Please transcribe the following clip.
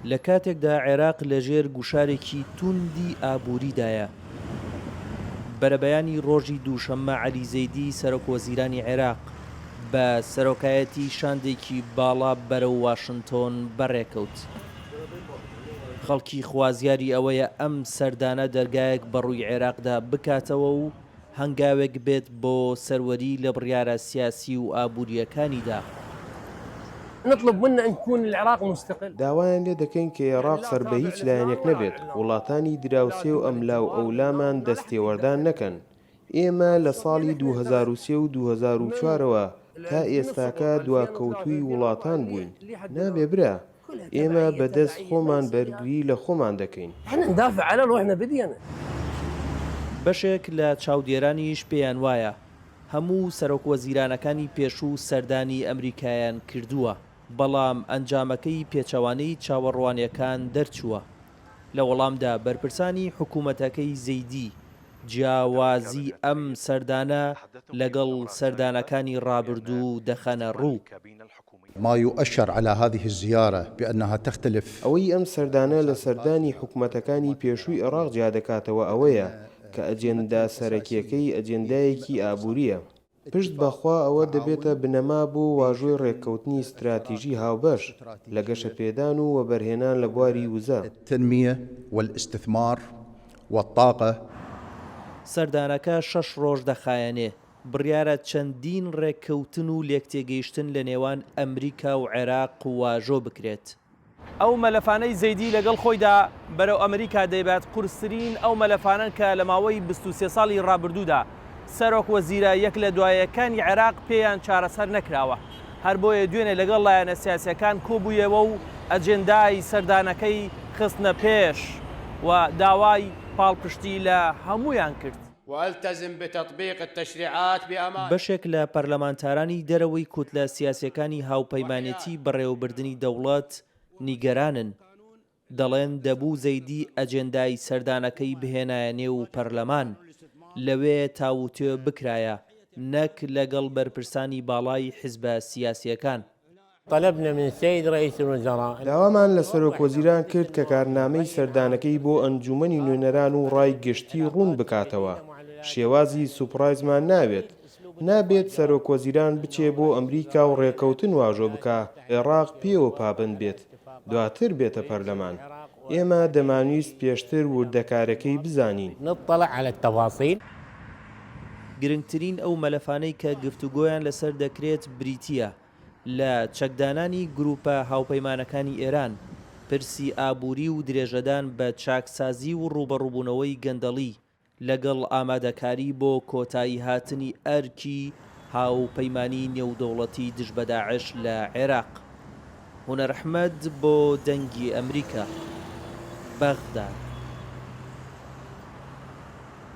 لە کاتێکدا عێراق لەژێر گوشارێکی تووندی ئابووریدایە، بەرەبەیانی ڕۆژی دووشەممە عەلی زەیدی سەرۆکوەزیرانی عێراق بە سەرۆکایەتی شاندێکی باڵا بەرەو واشنتۆن بەڕێکەوت. خەڵکی خوازیاری ئەوەیە ئەم سەردانە دەرگایەک بەڕووی عێراقدا بکاتەوە و هەنگاوێک بێت بۆ سەروەری لە بڕیارە سیاسی و ئابوورییەکانیدا. داوایان لێ دەکەین کە ئێراق سەر بە هیچ لایەنێک نەبێت، وڵاتانی دراوسێ و ئەملا و ئەولامان دەست تێوەردان نەکەن. ئێمە لە ساڵی 2003 و 2004 ەوە تا ئێستاکە دواکەوتووی وڵاتان بووین. نابێ برا. ئێمە بە دەست خۆمان بەرگری لە خۆمان دەکەین. بەشێک لە چاودێرانیش پێیان وایە هەموو سەرۆکوەزیرانەکانی پێشوو سەردانی ئەمریکایان کردووە، بەڵام ئەنجامەکەی پێچەوانەی چاوەڕوانییەکان دەرچووە. لە وەڵامدا بەرپرسانی حکومەتەکەی زەیدی جیاوازی ئەم سەردانە لەگەڵ سەردانەکانی ڕابردوو دەخەنە ڕوو. ما یوئشر علی هذه الزیارە بانها تختلف. ئەوەی ئەم سەردانە لە سەردانی حکومەتەکانی پێشووی عێراق جیادەکاتەوە ئەوەیە کە ئەجێندا سەرەکیەکەی ئەجێندایەکی ئابووریە. پشت بە خوا ئەوە دەبێتە بنەما بۆ واژۆی ڕێککەوتنی ستراتیژی هاوبەش لە گەشەپێدان و وەبەرهێنان لە بواری وزە. التنمیە والاستثمار والطاقە. سەردانەکە شەش ڕۆژ دەخایەنێ، بڕیارە چەندین ڕێککەوتن و لێکتێگەیشتن لەنێوان ئەمریکا و عێراق واژۆ بکرێت. ئەو مەلەفانەی زەیدی لەگەڵ خۆیدا بەرەو ئەمریکا دەیبات قورسترین ئەو مەلەفانەن کە لە ماوەی 23 ساڵی ڕابردوودا سەرۆک وەزیرە یەک لە دوایەکانی عێراق پێیان چارەسەر نەکراوە. هەر بۆیە دوێنێ لەگەڵ لایەنە سیاسییەکان کۆبوویەوە و ئەجێندای سەردانەکەی خستنە پێش و داوای پاڵپشتی لە هەموویان کرد. والتزم بتطبیق التشریعات بامانە. بەشێک لە پەرلەمانتارانی دەرەوەی کوتلە سیاسیەکانی هاوپەیمانێتی بەڕێوەبردنی دەوڵەت نیگەرانن، دەڵێن دەبوو زەیدی ئەجێندای سەردانەکەی بهێنایە نێو پەرلەمان، لەوێ تاووتوێ بکرایە، نەک لەگەڵ بەرپرسانی باڵای حزبە سیاسیەکان. طلبنا من سید رئیس الوزراء. داوامان لە سەرۆکوەزیران کرد کە کارنامەی سەردانەکەی بۆ ئەنجوومەنی نوێنەران و ڕای گشتی ڕوون بکاتەوە. شێوازی سوپرایزمان ناوێت. نابێت سەرۆکوەزیران بچێ بۆ ئەمریکا و ڕێککەوتن واژۆ بکا، عێراق پێوە پابەند بێت، دواتر بێتە پەرلەمان. ئێمە دەمانویست پێشتر وردەکارەکەی بزانین. نطلع علی التفاصیل. گرنگترین ئەو مەلەفانەی کە گفتوگۆیان لەسەر دەکرێت بریتییە لە چەکدانانی گرووپە هاوپەیمانەکانی ئێران، پرسی ئابووری و درێژەدان بە چاکسازی و ڕووبەڕووبوونەوەی گەندەڵی، لەگەڵ ئامادەکاری بۆ کۆتاییهاتنی ئەرکی هاوپەیمانیی نێودەوڵەتی دژ بە داعش لە عێراق. هونەر ئەحمەد بۆ دەنگی ئەمریکا، بەغداد.